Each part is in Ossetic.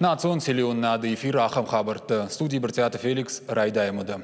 Национ телеуынынады эфиры ахӕм хабӕрттӕ. Студийы Брытъиаты Феликс, райдайӕм уӕдӕ.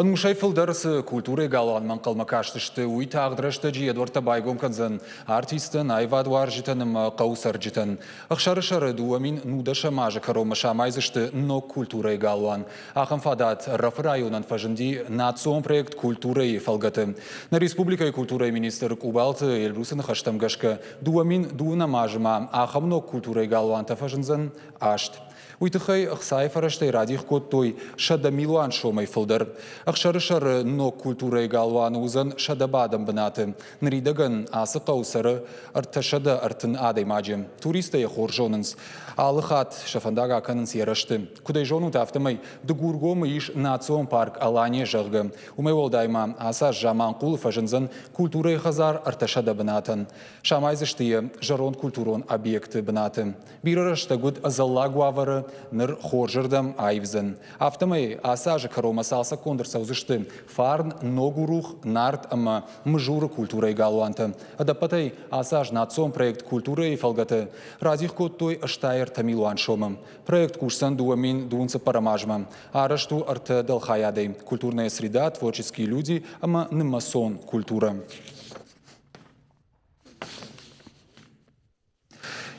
Ӕнусӕй фылдӕр цы культурӕйы галуанмӕ ӕнхъӕлмӕ кастысты, уый тагъд рӕстӕджы йӕ дуӕрттӕ байгом кӕндзӕн артисттӕн, аивадуарзджытӕн ӕмӕ хъӕуы цӕрджытӕн. Ӕхсӕрысӕры 2010 азы кӕронмӕ самайдзысты ног культурӕйы галуан. Ахӕм фадат Ӕрӕфы районӕн фӕзынди национ проект «Культурӕйы» фӕлгӕты. Нӕ республикӕйы культурӕйы министр Къубалты Эльбрусы ныхӕстӕм гӕсгӕ, 2002 азы ма ахӕм ног культурӕйы галуантӕ фӕзындзӕн аст. Уый тыххӕй ӕхцайы фӕрӕзтӕй радих кодтой 100 милуан сомӕй фылдӕр. Ӕхсӕрысӕры ног культурӕйы галуаны уыдзӕн 100 бадӕн бынаты. Ныридӕгӕн ацы хъӕу цӕры 330 адӕймаджы. Туристтӕ йӕ хорз зонынц. Алы хатт сӕ фӕндаг акӕнынц йӕ рӕзты. Куыд ӕй зонут, афтӕмӕй Дыгургомы ис национ парк Алания, зӕгъгӕ. Уымӕй уӕлдай ма ацы аз Заманхъулы фӕзындзӕн культурӕйы хӕдзар 300 бынатӕн. Самайдзысты йӕ зӕронд культурон объекты бынаты. Бирӕ рӕстӕг уыд ӕдзӕллаг уавӕры, ныр хорзырдӕм аивдзӕн. Афтӕмӕй ацы азы кӕронмӕ цалцӕггонд ӕрцӕудзысты Фарн, Ног Урух, Нарт ӕмӕ Мызуры культурӕйы галуантӕ. Ӕдӕппӕтӕй ацы аз национ проект «Культурӕйы» фӕлгӕты радих кодтой 83 милуан сомы. Проект кусдзӕн 2024 азмӕ. Арӕзт у ӕртӕ дӕлхайадӕй – «Культурная среда», «Творческие люди» ӕмӕ «Нымӕцон культурӕ».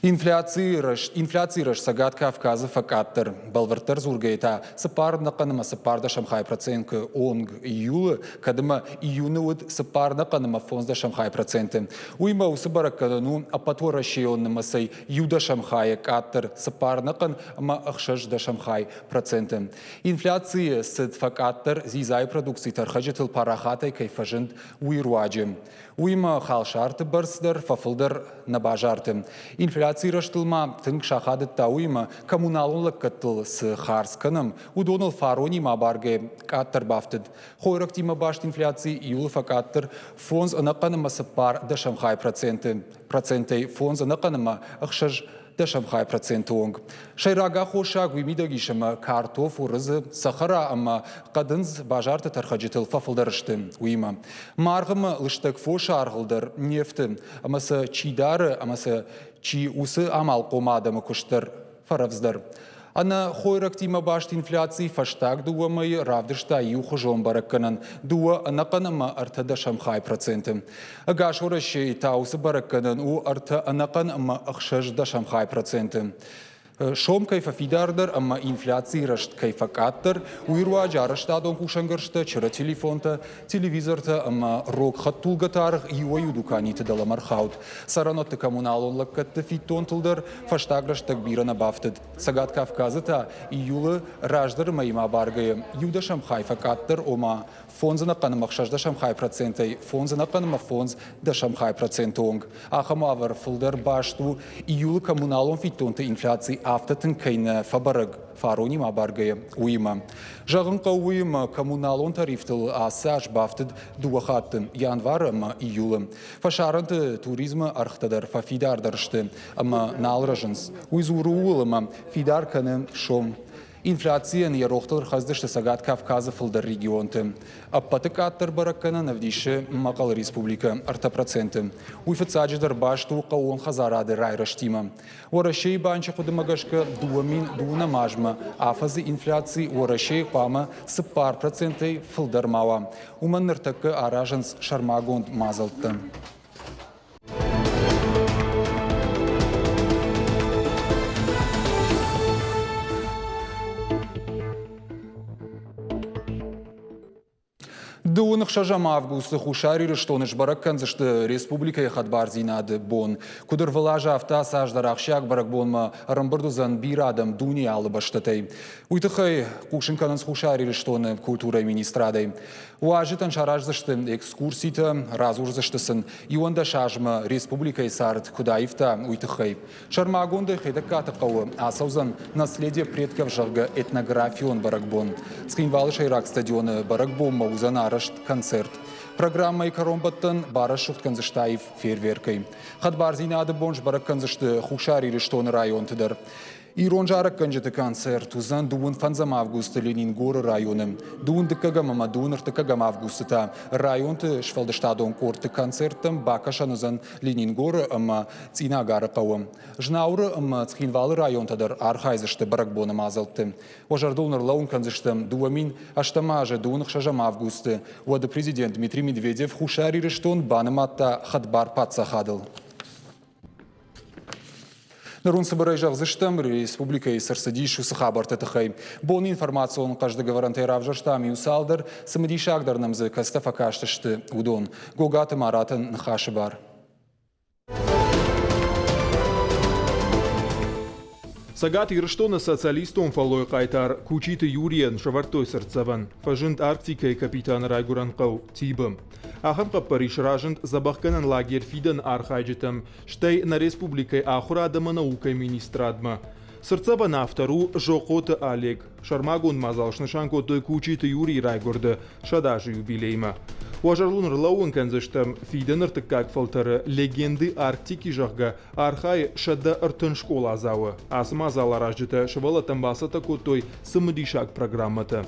Инфляцийы рӕзт Цӕгат Кавказы фӕкъаддӕр. Бӕлвырддӕр дзургӕйӕ та цыппар ӕнӕхъӕн ӕмӕ цыппӕрдӕсӕм хай проценты онг июлы, кӕд ӕмӕ июны уыд цыппар ӕнӕхъӕн ӕмӕ фондздӕсӕм хай проценты. Уыимӕ уыцы бӕрӕггӕнӕн у ӕппӕтуӕрӕсейон нымӕцӕй иу дӕсӕм хайӕ къаддӕр цыппар ӕнӕхъӕн ӕмӕ ӕхсӕз дӕсӕм хай проценты. Инфляцийы цыд фӕкъаддӕр дзидзайы продукци тӕрхӕджытыл парахатӕй кӕй фӕзынд, уый руаджы. Уыимӕ халсарты бӕрц дӕр фӕфылдӕр нӕ базарты. Инфляцийы рӕзтыл ма тынг сахадыдта уыимӕ, коммуналон лӕггӕдтыл цы хардз кӕнӕм, уыдоныл фаронимӕ абаргӕ къаддӕр бафтыд. Хойрӕгтимӕ баст инфляци июлы фӕкъаддӕр фондз ӕнӕхъӕн ӕмӕ цыппар дӕсӕм хай проценты, процентӕй фондз ӕнӕхъӕн ӕмӕ ӕхсӕз дӕсӕм хай проценты онг. Сӕйраг аххосаг уый мидӕг ис ӕмӕ картоф, уырыдзы, цӕхӕра ӕмӕ хъӕдындз базарты тӕрхӕджытыл фӕфылдӕр сты, уыимӕ. Маргъ ӕмӕ лыстӕг фосы аргъыл дӕр не фты, ӕмӕ сӕ чи дары ӕмӕ сӕ чи уыцы амалхъом адӕмы куыст дӕр фӕрӕвдздӕр. Ӕнӕ хойрӕгтимӕ баст инфляци фӕстаг дыууӕ мӕйы равдыста иухуызон бӕрӕггӕнӕн дыууӕ ӕнӕхъӕн ӕмӕ ӕртӕ дӕсӕм хай проценты. Ӕгас Уӕрӕсейы та уыцы бӕрӕггӕнӕн у ӕртӕ ӕнӕхъӕн ӕмӕ ӕхсӕз дӕсӕм хай проценты. Сом кӕй фӕфидардӕр ӕмӕ инфляцийы рӕзт кӕй фӕкъаддӕр, уый руаджы арӕзтадон кусӕнгӕрзтӕ, чыры телефонтӕ, телевизортӕ ӕмӕ рог хӕдтулгӕты аргъ иуӕй-иу дуканиты дӕлӕмӕ рхауд. Цӕрӕнуӕтты коммуналон лӕггӕдты фиддонтыл дӕр фӕстаг рӕстӕг бирӕ нӕ бафтыд. Цӕгат Кавказы та июлы раздӕры мӕймӕ абаргӕйӕ иу дӕсӕм хай фӕкъаддӕр, ома фондз ӕнӕхъӕн ӕмӕ ӕхсӕздӕсӕм хай процентӕй фондз ӕнӕхъӕн ӕмӕ фондз дӕсӕм хай проценты онг. Ахӕм уавӕр фылдӕр баст у июлы коммуналон фиддонты инфляци афтӕ тынг кӕй нӕ фӕбӕрӕг фаронимӕ абаргӕйӕ, уыимӕ. Зӕгъын хъӕуы уыимӕ, коммуналон тарифтыл ацы аз бафтыд дыууӕ хатты январы ӕмӕ июлы. Фӕсарӕнты туризмы ӕргътӕ дӕр фӕфидардӕр сты ӕмӕ нал рӕзынц. Уый дзуры ууыл, ӕмӕ фидар кӕны сом. Инфляцийӕн йӕ рохтыл ӕрхӕцдзысты Цӕгат Кавказы фылдӕр регионты. Ӕппӕты къаддӕр бӕрӕггӕнӕн ӕвдисы Мӕхъӕлы республикӕ 3%. Уый фыццаджыдӕр баст у хъӕууон хӕдзарады райрӕзтимӕ. Уӕрӕсейы банчы хъуыдымӕ гӕсгӕ 2012 азмӕ афӕдзы инфляци Уӕрӕсейы хъуамӕ 4%-ӕй фылдӕр ма уа. Уымӕн ныртӕккӕ аразынц сӕрмагонд мадзӕлттӕ. Дыууын ӕхсӕзӕм августы Хуссар Ирыстоны сбӕрӕг кӕндзысты республикӕйы хӕдбардзинады бон. Куыд ӕрвылаз, афтӕ ацы аз дӕр ахсджиаг бӕрӕгбонмӕ ӕрӕмбырд уыдзӕн бирӕ адӕм дунейы алы бӕстӕтӕй. Уый тыххӕй хъусын кӕнынц Хуссар Ирыстоны культурӕйы министрадӕй. Уазджытӕн сараздзысты экскурситӕ, радзурдзысты сын, 11 азмӕ республикӕйы цард куыд аивта, уый тыххӕй. Сӕрмагондӕй Хетӕгкаты хъӕуы ацӕудзӕн «Наследие предков», зӕгъгӕ, этнографион бӕрӕгбон. Цхинвалы сӕйраг стадионы бӕрӕгбонмӕ уыдзӕн арӕзт концерт. Программӕйы кӕронбӕттӕн барӕсугъд кӕндзысты аив фейерверкӕй. Хӕдбардзинады бон сбӕрӕг кӕндзысты Хуссар Ирыстоны районты дӕр. Ирон зарӕггӕнджыты концерт уыдзӕн дыууын фӕндзӕм августы Ленингоры районы. Дыууын дыккӕгӕм ӕмӕ дыууын ӕртыккӕгӕм августы та районты сфӕлдыстадон къордты концерттӕм бакӕсӕн уыдзӕн Ленингоры ӕмӕ Цъинагары хъӕуы. Знауыры ӕмӕ Цхинвалы районтӕ дӕр архайдзысты бӕрӕгбоны мадзӕлтты. Уӕ зӕрдыл ныр кӕндзыстӕм 2008 азы дыууын ӕхсӕзӕм августы уӕды президент Дмитрий Медведев Хуссар Ирыстон банымадта хӕдбар паддзахадыл. Ныр уын цыбырӕй зӕгъдзыстӕм, республикӕйы цы рцыдис, уыцы хабӕртты тыххӕй. Боны информацион хъӕздыг ӕвӕрӕнтӕй равзӕрстам иу цалдӕр, цымыдисагдӕр нӕм дзы кӕцытӕ фӕкастысты, уыдон. Гогаты Маратӕн ныхасы бар. Цӕгат Ирыстоны социалистон фӕллойы хъайтар Кучиты Юрийӕн сӕвӕрдтой цыртдзӕвӕн. Фӕзынд Арктикӕйы капитаны райгуырӕн хъӕу Тибы. Ахӕм хъӕппӕрис разынд дзӕбӕхгӕнӕн лагерь фидӕны архайджытӕм, стӕй нӕ республикӕйы ахуырад ӕмӕ наукӕйы министрадмӕ. Цыртдзӕвӕн автор у Зохъоты Олег. Сӕрмагонд мадзал снысан кодтой Кучиты Юрийы райгуырды сӕдӕазы юбилеймӕ. Уӕ зӕрдыл ӕрлӕууын кӕндзыстӕм, фидӕны ӕртыккаг фӕлтӕры «Легенды Арктики», зӕгъгӕ, архайы 130 скъоладзауы. Ацы мадзал аразджытӕ сывӕллӕттӕн бацӕттӕ кодтой цымыдисаг программӕтӕ.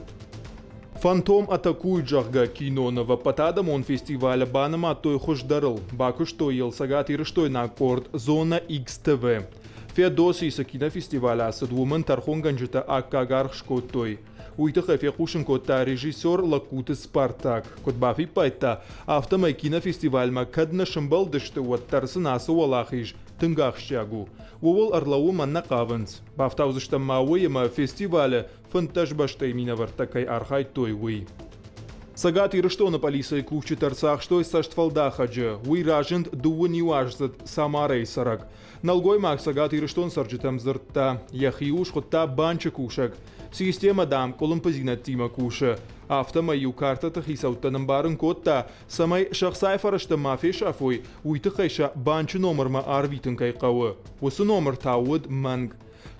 «Фантом атакует», зӕгъгӕ, киноныв ӕппӕтадӕмон фестивалы банымадтой хуыздӕрыл. Бакуыстой йыл цӕгатирыстойнаг къорд «Зона XTV». Феодосийы цы кинофестиваль ацыд, уымӕн тӕрхонгӕнджытӕ аккаг аргъ скодтой. Уый тыххӕй фехъусын кодта режиссер Лӕгкуты Спартак. Куыд бафиппайдта, афтӕмӕй кинофестивальмӕ кӕд нӕ сымбӕлдысты, уӕддӕр сын ацы уӕлахиз тынг ахсджиаг у. Ууыл ӕрлӕууынмӕ нӕ хъавынц. Бафтаудзыстӕм ма уый, ӕмӕ фестивалы 15 бӕстӕйы минӕвӕрттӕ кӕй архайдтой, уый. Цӕгат Ирыстоны полицийы кусджытӕ ӕрцахстой цӕстфӕлдахӕджы. Уый разынд дыууын иуаздзыд Самарӕйы цӕрӕг. Нӕлгоймаг Цӕгат Ирыстон цӕрджытӕм дзырдта, йӕхи ус хуыдта банчы кусӕг. Системӕ, дам, къуылымпыдзинӕдтимӕ кусы. Афтӕмӕй-иу картӕты хицӕуттӕн ӕмбарын кодта, цӕмӕй сӕ хцайы фӕрӕзтӕ ма фесафой, уый тыххӕй сӕ банчы номырмӕ арвитын кӕй хъӕуы. Уыцы номыр та уыд мӕнг.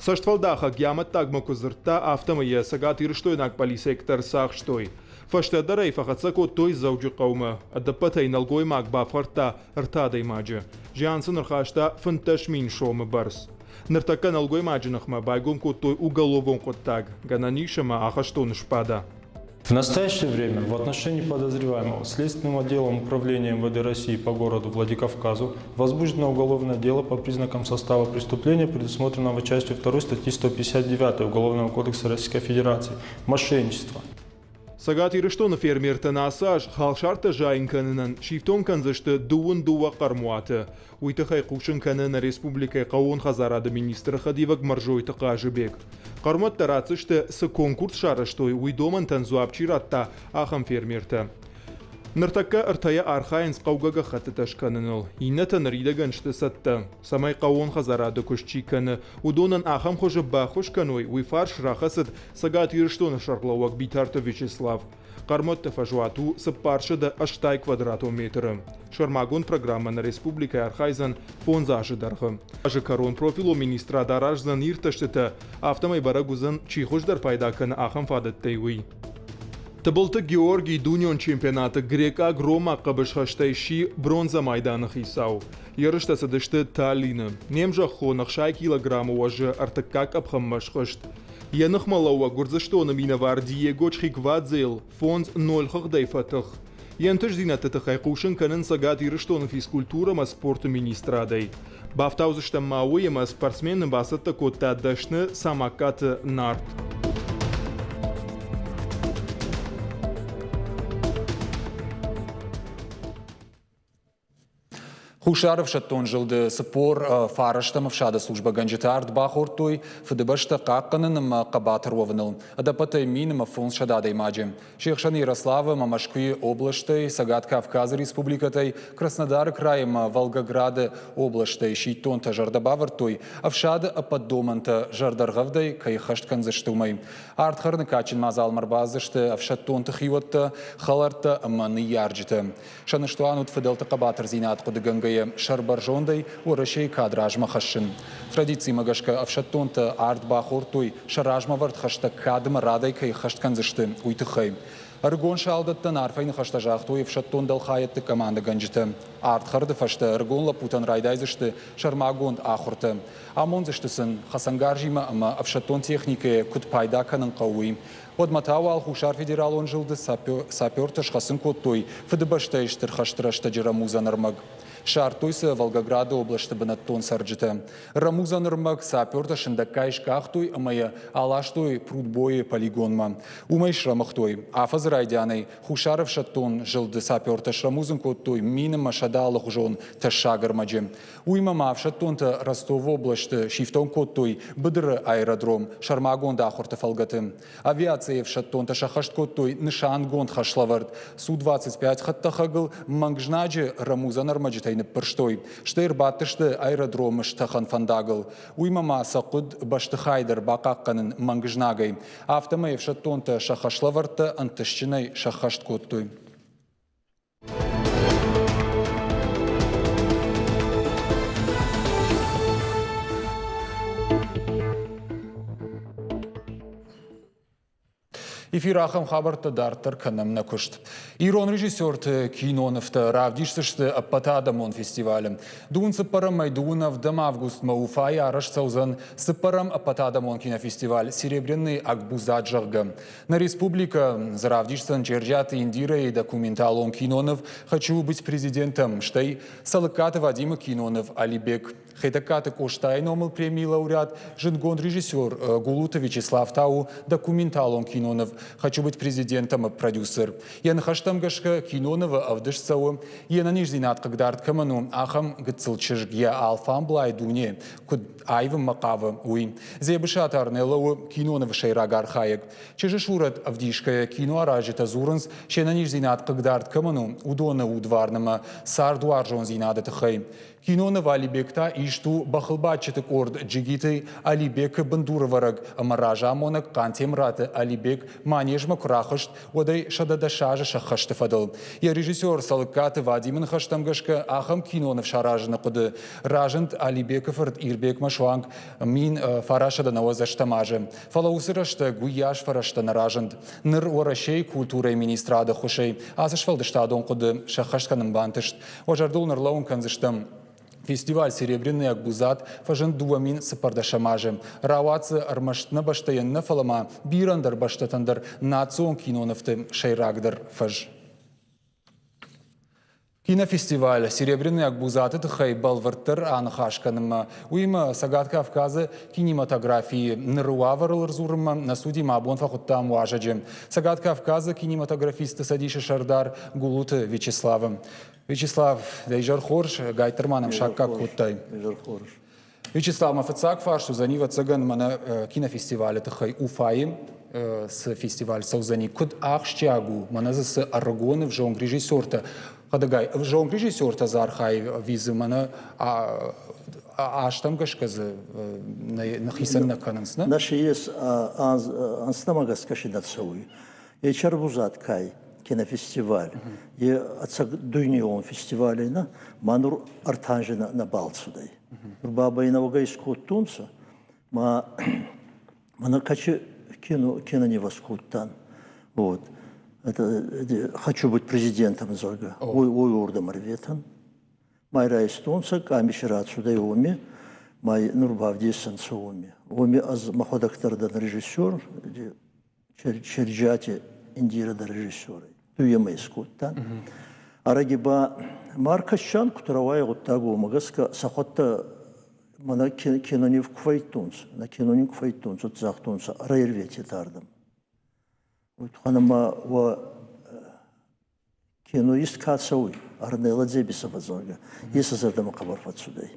Цӕстфӕлдахӕг йӕ амӕттагмӕ куы дзырдта, афтӕмӕй йӕ цӕгатирыстойнаг полицейӕгтӕ ӕрцахстой. Фӕстӕдӕр ӕй фӕхӕццӕ кодтой Дзӕуджыхъӕумӕ. Ӕдӕппӕтӕй нӕлгоймаг бафхӕрдта ӕртӕ адӕймаджы. Зиан сын ӕрхаста 15 мин сомы бӕрц. Ныртӕккӕ нӕлгоймаджы ныхмӕ байгом кодтой уголовон хъуыддаг, гӕнӕн ис ӕмӕ ахӕстоны сбада. В настоящее время в отношении подозреваемого Следственным отделом Управления МВД России по городу Владикавказу возбуждено уголовное дело по признакам состава преступления, предусмотренного частью 2 статьи 159 Уголовного кодекса Российской Федерации «Мошенничество». Цӕгат Ирыстоны фермертӕн ацы аз халсартӕ зайын кӕнынӕн сифтонг кӕндзысты дыууын дыууӕ хъӕрмуаты. Уый тыххӕй хъусын кӕны нӕ республикӕйы хъӕууон хӕдзарады министры хӕдивӕг Мӕрзойты Хъазыбег. Хъӕрмуӕттӕ ратдзысты, цы конкурс сарӕзтой, уый домӕнтӕн дзуапп чи радта, ахӕм фермертӕ. Ныртӕккӕ ӕртӕйӕ архайынц хъӕугӕ гӕххӕттытӕ скӕныныл, иннӕтӕ ныридӕгӕн сты цӕттӕ. Цӕмӕй хъӕууон хӕдзарады куыст чи кӕны, уыдонӕн ахӕм хуызы баххуыс кӕной, уый фарс рахӕцыд Цӕгат Ирыстоны сӕргълӕууӕг Битарты Вячеслав. Хъӕрмуӕтты фӕзуат у 480 квадратон метры. Сӕрмагонд программӕ нӕ республикӕйы архайдзӕн фондз азы дӕргъы. Азы кӕрон профилон министрад араздзӕн иртӕстытӕ, афтӕмӕй бӕрӕг уыдзӕн, чи хуыздӕр пайда кӕны ахӕм фадӕттӕй, уый. Тыбылты Георгий дунеон чемпионаты грекъаг-ромаг хъӕбысхӕстӕй сси бронзӕ майданы хицау. Ерыстӕ цыдысты Таллины. Не мзӕххон 60 килограммы уӕзы ӕртыккаг къӕпхӕнмӕ схызт. Йӕ ныхмӕлӕууӕг Гуырдзыстоны минӕвар Диего Чхиквадзейыл 5-0 хыгъдӕй фӕтых. Йе нтыстдзинӕдты тыххӕй хъусын кӕнын Цӕгат Ирыстоны физкультурӕ ӕмӕ спорты министрадӕй. Бафтаудзыстӕм ма уый, ӕмӕ спортсмены бацӕттӕ кодта дӕсны Самаккаты Нарт. Хуссар ӕфсӕддон зылды 40 фарӕстӕм ӕфсады службӕгӕнджытӕ ард бахордтой Фыдыбӕстӕ хъахъхъӕнын ӕмӕ хъӕбатыр уӕвыныл. Ӕдӕппӕтӕй 1500 адӕймаджы. Се хсӕн Ярославы ӕмӕ Мӕскуыйы облӕстӕй, Цӕгат Кавказы республикӕтӕй, Краснодары край ӕмӕ Волгограды облӕстӕй сидтонтӕ зӕрдӕ бавӕрдтой, ӕфсады ӕппӕт домӕнтӕ зӕрдӕргъӕвдӕй кӕй ӕххӕст кӕндзысты, уымӕй. Ард хӕрыны кадджын мадзалмӕ ӕрбацыдысты ӕфсӕддонты хиуӕттӕ, хӕлӕрттӕ ӕмӕ ныййарджытӕ. Сӕ ныстуан уыд фыдӕлты хъӕбатырдзинад хъуыдыгӕнгӕйӕ сӕрбӕрзондӕй Уӕрӕсейы кад размӕ хӕссын. Традицимӕ гӕсгӕ ӕфсӕддонтӕ ард бахордтой, сӕ размӕвӕрд хӕстӕ кад ӕмӕ радӕй кӕй ӕххӕст кӕндзысты, уый тыххӕй. Ӕрыгон салдӕттӕн арфӕйы ныхӕстӕ загътой ӕфсӕддон дӕлхайӕдты командӕгӕнджытӕ. Ардхӕрды фӕстӕ ӕрыгон лӕппутӕн райдайдзысты сӕрмагонд ахуыртӕ. Амондзысты сын, хӕцӕнгарзимӕ ӕмӕ ӕфсӕддон техникӕйӕ куыд пайда кӕнын хъӕуы, уый. Уӕдмӕ та уал Хуссар Федералон зылды сапертӕ схӕцын кодтой Фыдыбӕстӕйы Стыр хӕсты рӕстӕджы рӕмудзӕн ӕрмӕг. Ссардтой сӕ Волгограды областы бынӕттон цӕрджытӕ. Рӕмудзӕн ӕрмӕг сапертӕ сындӕггай скъахтой ӕмӕ йӕ аластой Прудбойы полигонмӕ. Уымӕй срӕмыгътой. Афӕдзы райдианӕй Хуссар ӕфсӕддон зылды сапертӕ срӕмудзын кодтой 1100 алыхуызон тӕссаг ӕрмӕджы. Уыимӕ ма ӕфсӕддонтӕ Ростовы областы сифтонг кодтой быдыры аэродром сӕрмагонд ахуырты фӕлгӕты. Авиацийы ӕфсӕддонтӕ сӕххӕст кодтой нысангонд хӕслӕвӕрд. Су-25 хӕдтӕхӕгыл мӕнг знаджы рӕмудзӕн ӕрмӕджытӕй ныппырстой, стӕй ӕрбадтысты аэродромы стӕхӕн фӕндагыл. Уыимӕ ма сӕ хъуыд бӕстыхай дӕр бахъахъхъӕнын мӕнг знагӕй. Афтӕмӕй ӕфсӕддонтӕ сӕ хӕслӕвӕрдтӕ ӕнтыстджынӕй сӕххӕст кодтой. Эфир ахӕм хабӕрттӕ дарддӕр кӕнӕм нӕ куыст. Ирон режиссерты кинонывтӕ равдисдзысты ӕппӕтадӕмон фестивалы. Дыууын цыппӕрӕмӕй дыууын ӕвдӕм августмӕ Уфайы арӕзт цӕудзӕн цыппӕрӕм ӕппӕтадӕмон кинофестиваль «Серебряный Акбузат», зӕгъгӕ. Нӕ республикӕ дзы равдисдзӕн Джерджиаты Индирӕйы документалон киноныв «Хочу быть президентом», стӕй Цӕлыккаты Вадимы киноныв «Алибек». Хетӕгкаты Къостайы номыл премийы лауреат, зындгонд режиссер Гулуты Вячеслав та у документалон киноныв «Хочу быть президентом» продюсер. Йӕ ныхӕстӕм гӕсгӕ кинонывы ӕвдыст цӕуы, йе нӕниздзинад хъыгдард кӕмӕн у, ахӕм гыццыл чызг йӕ алфамблай дуне куыд аивынмӕ хъавы, уый. Дзебысаты Арнелла у кинонывы сӕйраг архайӕг. Чызджы сурӕт ӕвдисгӕйӕ киноаразджытӕ дзурынц, се нӕниздзинад хъыгдард кӕмӕн у, уыдоны удварн ӕмӕ цардуарзондзинады тыххӕй. Киноныв Алибек та ист у бӕхылбадджыты къорд Джигиты Алибекы бындурӕвӕрӕг ӕмӕ разамонӕг Хъантемыраты Алибек манежмӕ куы рахызт, уӕд ӕй 110 азы сӕххӕсты фӕдыл. Йӕ режиссер Цӕлыккаты Вадимы ныхӕстӕм гӕсгӕ ахӕм киноныв саразыны хъуыды разынд Алибекы фырт Ирбекмӕ суанг 1990 азы. Фӕлӕ уыцы рӕстӕг уыйас фӕрӕзтӕ нӕ разынд. Ныр Уӕрӕсейы культурӕйы министрады ӕххуысӕй ацы сфӕлдыстадон хъуыды сӕххӕст кӕнын бантыст. Уӕ зӕрдыл ныр кӕндзыстӕм, Фестиваль «Серебряный Акбузат» фӕзынд 2014 азы. Рауад дзы ӕрмӕст нӕ бӕстӕйӕн нӕ, фӕлӕ ма бирӕ ӕндӕр бӕстӕтӕн дӕр национ кинонывты сӕйрагдӕр фӕз. Кинофестиваль «Серебряный Акбузат»-ы тыххӕй бӕлвырддӕр аныхас кӕнынмӕ, уыимӕ Цӕгат Кавказы кинематографийы ныры уавӕрыл ӕрдзурынмӕ нӕ студимӕ абон фӕхуыдтам уазӕджы. Цӕгат Кавказы кинематографистты цӕдисы сӕрдар Гулуты Вячеславы. Вячеслав, дӕ изӕр хорз, гайттӕр ма нӕм саккаг кодтай. Изӕр хорз. Вячеслав, мӕ фыццаг фарст уыдзӕни, ӕвӕццӕгӕн, мӕнӕ кинофестивалы тыххӕй Уфайы цы фестиваль цӕудзӕни, куыд ахсджиаг у, мӕнӕ дзы цы ӕрыгон ӕвзонг режиссертӕ, хӕдӕгай, ӕвзонг режиссертӕ дзы архайы ӕви дзы мӕнӕ азтӕм гӕсгӕ дзы хицӕн нӕ кӕнынц, нӕ? Наши есть ӕнзтӕмӕ гӕсгӕ си нӕ цӕуй. Вечербузат кай кинофестиваль. Е ӕцӕг дуйнеон фестиваль нӕ, ма нур ӕртанжи нӕбал цудӕй. Нур бабӕй нӕуӕгӕй искодтонцӕ, ма мӕнӕ качи кино, кино не воскодтан. Вот. Это, хочу быть президентом, зӕгъгӕ. Уой, уой уордӕмӕ ӕрветӕн. Май райстонцӕ, къамиси рацудӕй уоми, май нур бавдесӕнцӕ уоми. Уоми ӕз мӕхуӕдӕг дӕр дӕн режиссер, Черджиати Индира дӕр режиссерӕй. Дуемӕ искодтан. Ӕрӕги ба Маркасчан куд рауайа гъуддаг, уомӕ гӕсгӕ сӕхуӕдтӕ мӕнӕ кинонив ку фӕййидтонцӕ, нӕ кинонив ку фӕййидтонцӕ, загътонцӕ, ӕрӕйрвететӕ ардӕм. Уой туххӕн ӕма уӕ Киноист ка цӕуй, Арнелла Дзебисова, зӕгъгӕ, еци зӕрдӕмӕ хъӕбӕр фӕццудӕй.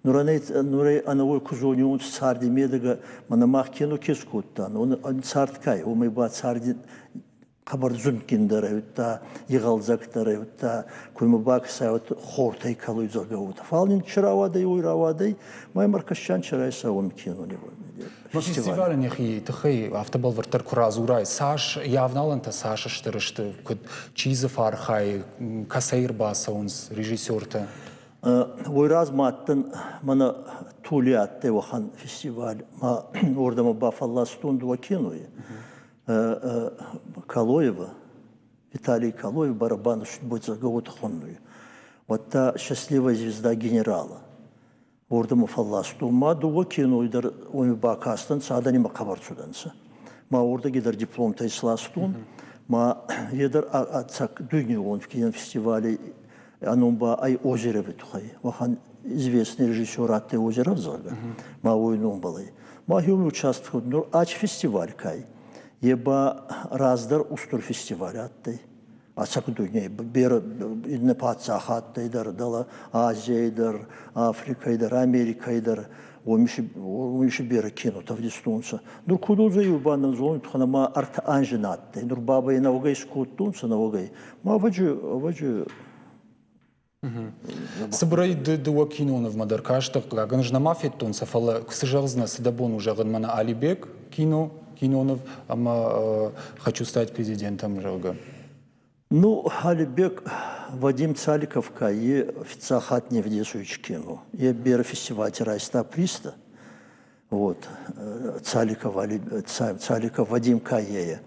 Нурӕй ӕнӕуой ку зониуонцӕ царди медӕгӕ, мӕнӕ мах кино ке скодтан, он цард кай, уомӕй ба царди хъӕбӕр зундгиндӕр ӕй, удта игъӕлдзӕгдӕр ӕй, удта куймӕ бакӕсай, хортӕй кӕлуй, зӕгъгӕ, уотӕ. Фал нин чи рауадӕй, уой рауадӕй, ма Маркасян чи райса уоми кинони. Фестивалӕн йӕхи тыххӕй афтӕ бӕлвырддӕр куы радзурай, цас йӕ авналӕнтӕ цас стыр сты, куыд чи дзы фӕархайы, кӕцӕй ӕрбацӕуынц режиссертӕ? Уой размӕ адтӕн мӕнӕ Тули адтӕй уӕхӕн фестиваль, ма уордӕмӕ бафӕлластон дууӕ кинойи. Калоева. Виталий Калоев барабан судьбы зӕгъгӕ, хоннуй. Уӕдта «Счастливая звезда генерала». Уордӕмӕ фӕлластон. Ма дууӕ киной дӕр уоми бакастӕнцӕ, адӕни хъӕбӕр цудӕнцӕ. Ма уордӕги дӕр дипломтӕ исластон. Ма е дӕр ӕцӕг дуйнеуон кинофестивали ӕ ном ба ӕй Озерови туххӕй. Уӕхӕн известный режиссер адтӕй Озеров, зӕгъгӕ. Ма уой номбӕл ӕй. Ма хеуми участвовал нур ач фестиваль кай. Е ба раздӕр устур фестиваль адтӕй. Ӕцӕг дуйней берӕ иннӕ паддзахадтӕй дӕр, дӕлӕ Азийӕй дӕр, Африкӕй дӕр, Америкӕй дӕр уоми си берӕ кинотӕ ӕвдистонцӕ. Нур куд уодзӕй ба нӕ зонуй, туххӕн ӕма ӕртӕ анзи на адтӕй. Нур бабӕй нӕуӕгӕй искодтонцӕ, нӕуӕгӕй. Ма ӕвӕджи, ӕвӕджи. Цыбырӕй ды дыууӕ кинонывмӕ дӕр кастӕ, хъыгагӕн, ӕз нӕма федтон сӕ, фӕлӕ цы зӕгъдзынӕ, цы дӕ бон у зӕгъын, мӕнӕ Алибег кино, киноныв ӕмӕ «Хочу стать президентом», зӕгъгӕ. Ну, Алибег Вадим Цаликов кайи фиццаг хатт не вдесуй кино. Е берӕ фестивальти райста призтӕ. Вот, Цаликов, Цаликов Вадим Кайея.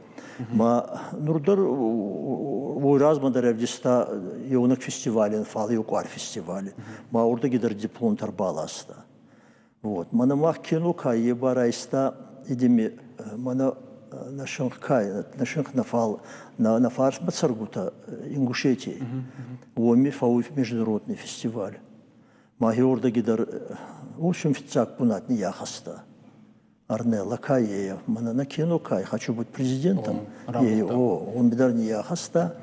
Ма нур дӕр уой размӕ дӕр ӕвдиста еунӕг фестивален, фал еу къуар фестивали. Ма урдӕги дӕр дипломтӕ ӕрбаласта. Вот. Мӕнӕ мах кино Кайе ба райста идими мӕнӕ нӕ синх кай, нӕ синх нӕ фал нӕ фарсмӕ цӕргутӕ Ингушетий. Уоми фӕууй международный фестиваль. Ма хеурдӕги дӕр в общем фиццаг бунат ниййахӕста. Арнелла Каея, мӕнӕ нӕ кино Кай, хочу быть президентом. О, он дӕр ниййахӕста.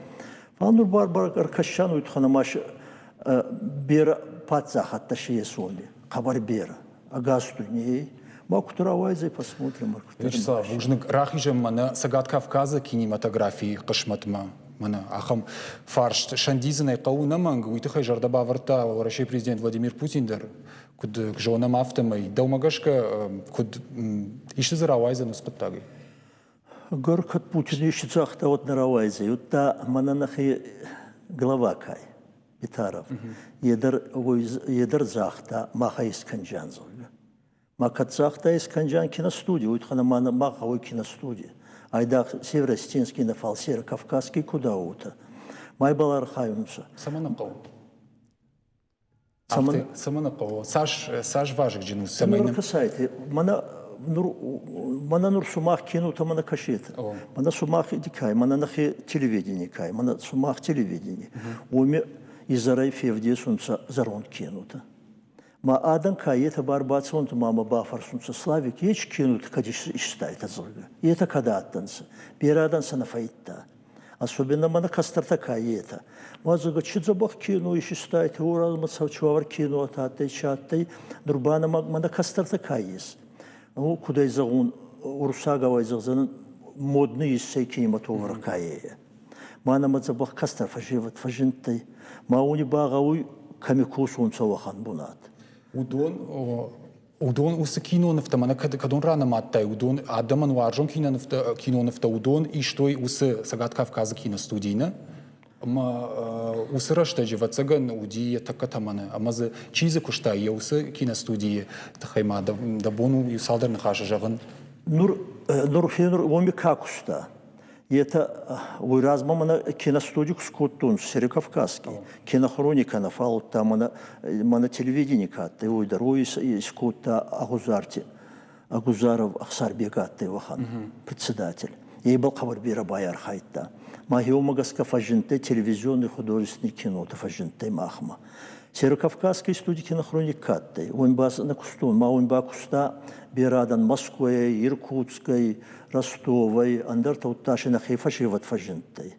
Фал нур бар-бар ӕркӕсӕн уй туххӕн ӕма берӕ паддзахӕдтӕ си ес уоми, хъӕбӕр берӕ. Ӕгас дуйней. Ма куд рауайдзӕй, посмотрим. Вячеслав, бузныг. Рахизӕм мӕнӕ Цӕгат Кавказы кинематографийы хъысмӕтмӕ. Мӕнӕ ахӕм фарст сӕндидзын ӕй хъӕуы ӕнӕмӕнг, уый тыххӕй зӕрдӕ бавӕрдта Уӕрӕсейы президент Владимир Путин дӕр. Куыд зонӕм, афтӕмӕй дӕумӕ гӕсгӕ куыд исты дзы рауайдзӕн уыцы хъуыддагӕй? Гор кӕд Путин исты загъта, уӕд нӕ рауайдзӕй. Удта мӕнӕ нӕхи глава кай, Битаров, е дӕр загъта, махӕй искӕнджиан, зӕгъгӕ. Ма кӕд загъта искӕнджиан киностуди, уой туххӕн ма ма гъӕуй киностуди. Айдагъ Северо-Осетинский нӕ, фал Северо-Кавказский куд ауута. Ма ибӕл архайунцӕ. Цӕмӕн хъӕуы? Цӕмӕн хъӕуы? Цас, цас вазыгджын у, цӕмӕй ныр кӕсайте, мӕнӕ нур мӕнӕ нур сумах кинотӕ мӕнӕ кӕсетӕ. Мӕнӕ сумах кай, мӕнӕ нӕхе телевидение кай, мӕнӕ сумах телевидение. Уоми изӕрӕй февдесунцӕ зӕронд кинотӕ. Ма адӕн ка етӕ бар бацӕунцӕ ма мӕ бафӕрсунцӕ, Славик, ечи кинотӕ кӕд истайтӕ, зӕгъгӕ. Етӕ кӕд адтӕнцӕ? Берӕ адӕн сӕ нӕ фӕййидта. Особенно мӕнӕ кӕстӕртӕ ка етӕ. Ма зӕгъгӕ, чи дзӕбӕх кино исистайтӕ, уоразмӕ цӕуӕр кинотӕ адтӕй, чи адтӕй, нур ба мӕнӕ кӕстӕртӕ ка ес. Ну, куд ӕй зӕгъун, уруссагау ӕй зӕгъдзӕнӕн, модный иссӕй кинематограф ка е. Ма нӕмӕ дзӕбӕх кӕстӕр фӕсевӕд фӕззиндтӕй. Ма уони ба гъӕуй кӕми косунцӕ уӕхӕн бунат. Уыдон уыдон уыцы кинонывтӕ мӕнӕ кӕдон ранымадтай, уыдон адӕмӕн уарзон кинонывтӕ, кинонывтӕ уыдон истой уыцы Цӕгат Кавказы киностудийы, нӕ? Ӕмӕ уыцы рӕстӕджы, ӕвӕццӕгӕн, уыди йӕ тӕккӕ тӕмӕны. Ӕмӕ дзы чи дзы куыста, йӕ уыцы киностудийы тыххӕй ма дӕ бон у иу цалдӕр ныхасы зӕгъын? Нур, нур, нур уоми ка куста? Етӕ уой размӕ мӕнӕ киностуди ку скодтон Северокавказский, кинохроника нӕ фаудта, мӕнӕ, мӕнӕ телевидение ка адтӕй, уой дӕр уой искодта Агъузарти, Агузаров Ӕхсарбег адтӕй уӕхӕн председатель. Ибӕл хъӕбӕр берӕ байархайдта. Ма еумӕ гӕсгӕ фӕззиндтӕй телевизионный художественный кинотӕ фӕззиндтӕй махмӕ. Северокавказский студий кинохроник ка адтӕй, уой ба нӕ кустон, ма уой ба куста берӕ адӕн Москвӕй, Иркутскӕй, Ростовӕй, ӕндӕртӕ удта си нӕхе фӕсевӕд фӕззиндтӕй.